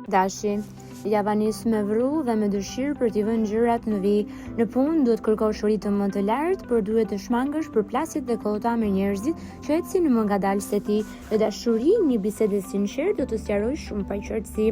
Dashi, Java nis me vrull dhe me dëshirë për t'i vënë gjërat në vijë. Në punë duhet të kërkosh ritëm më të lartë, por duhet të shmangësh përplasjet e kota me njerëzit që ecin më ngadalë se ti. Në dashuri, një bisedë e sinqertë do të sqarojë shumë paqartësi.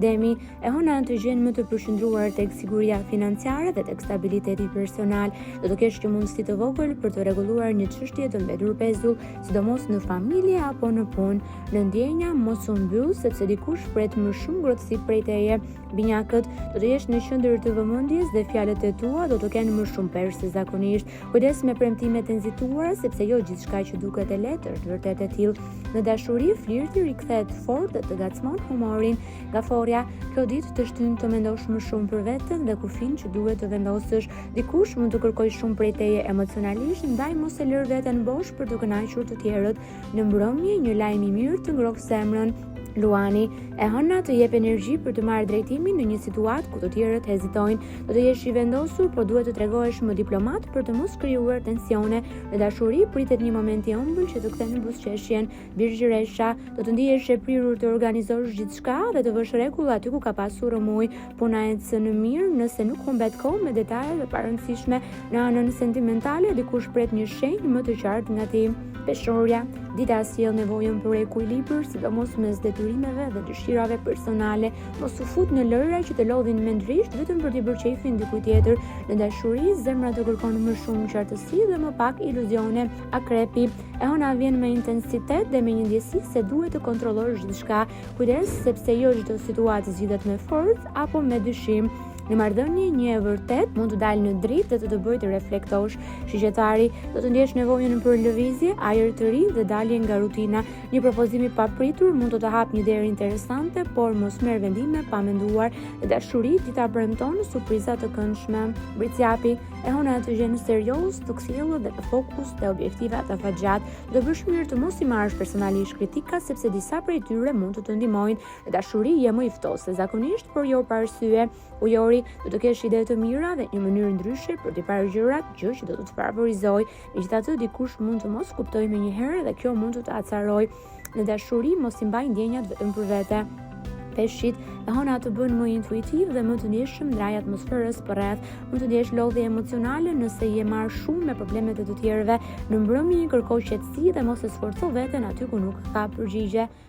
Demi, e hëna të gjen më të përqendruar tek siguria financiare dhe tek stabiliteti personal. Do të kesh një mundësi të vogël për të rregulluar një çështje të mbetur pezull, sidomos në familje apo në punë. Në ndjenja, mos u mbyll sepse dikush pret më shumë ngrohtësi prej teje. Binjakët, do të jesh në qendër të vëmendjes dhe fjalët e tua do të kenë më shumë peshë se zakonisht. Kujdes me premtimet e nxituara sepse jo gjithçka që duket e lehtë është vërtet e tillë. Në dashuri, flirti rikthehet fort dhe të ngacmon humorin. Gaforrja, kjo ditë të shtyn të mendosh më shumë për veten dhe kufijtë që duhet të vendosësh. Dikush mund të kërkojë shumë prej teje emocionalisht, ndaj mos e lër veten bosh për të kënaqur të tjerët. Në mbrëmje, një lajm i mirë të ngroh zemrën. Luani, e hëna të jep energji për të marrë drejtimin në një situatë ku të tjerët hezitojnë. Do të jesh i vendosur, por duhet të tregohesh më diplomat për të mos krijuar tensione. Në dashuri pritet një moment i ëmbël që të kthen buzëqeshjen. Virgjëresha, do të ndihesh e prirur të organizosh gjithçka dhe të vësh rregull aty ku ka pasur rrëmujë. Puna ecën mirë nëse nuk humbet kohë me detaje të parëndësishme. Në anën sentimentale, dikush pret një shenjë më të qartë nga ti. Peshorja, dita sjell nevojën për ekuilibër, sidomos mes detyrimeve dhe dëshirave personale. Mos u fut në lojra që të lodhin mendërisht vetëm për t'i bërë qejfin dikujt tjetër. Në dashuri, zemra të kërkon më shumë qartësi dhe më pak iluzione. Akrepi, e hëna vjen me intensitet dhe me një ndjesi se duhet të kontrollosh gjithçka. Kujdes, sepse jo çdo situatë zgjidhet me forcë apo me dyshim. Në marrëdhënie, një e vërtetë mund të dalë në dritë dhe të të bëjë të reflektosh. Shigjetari, do të ndjesh nevojën për lëvizje, ajër të ri dhe dalje nga rutina. Një propozim i papritur mund të të hapë një derë interesante, por mos merr vendime pa menduar. Në dashuri, dita premton surpriza të këndshme. Bricjapi, e hëna të gjen serioz, të kthjellët dhe me fokus te objektivat afatgjatë. Do bësh mirë të mos i marrësh personalisht kritikat sepse disa prej tyre mund të të ndihmojnë. Në dashuri je më i ftohtë se zakonisht, por jo pa arsye. Ujori, do të kesh ide të mira dhe një mënyrë ndryshe për t'i parë gjërat, gjë që do të të favorizojë. Megjithatë, dikush mund të mos kuptojë menjëherë dhe kjo mund të të acarojë. Në dashuri, mos i mbaj ndjenjat vetëm për vete. Peshqit, e hëna të bën më intuitiv dhe më të ndjeshëm ndaj atmosferës përreth. Mund të ndjesh lodhje emocionale nëse je marrë shumë me problemet e të tjerëve. Në mbrëmje kërko qetësi dhe mos e sforco veten aty ku nuk ka përgjigje.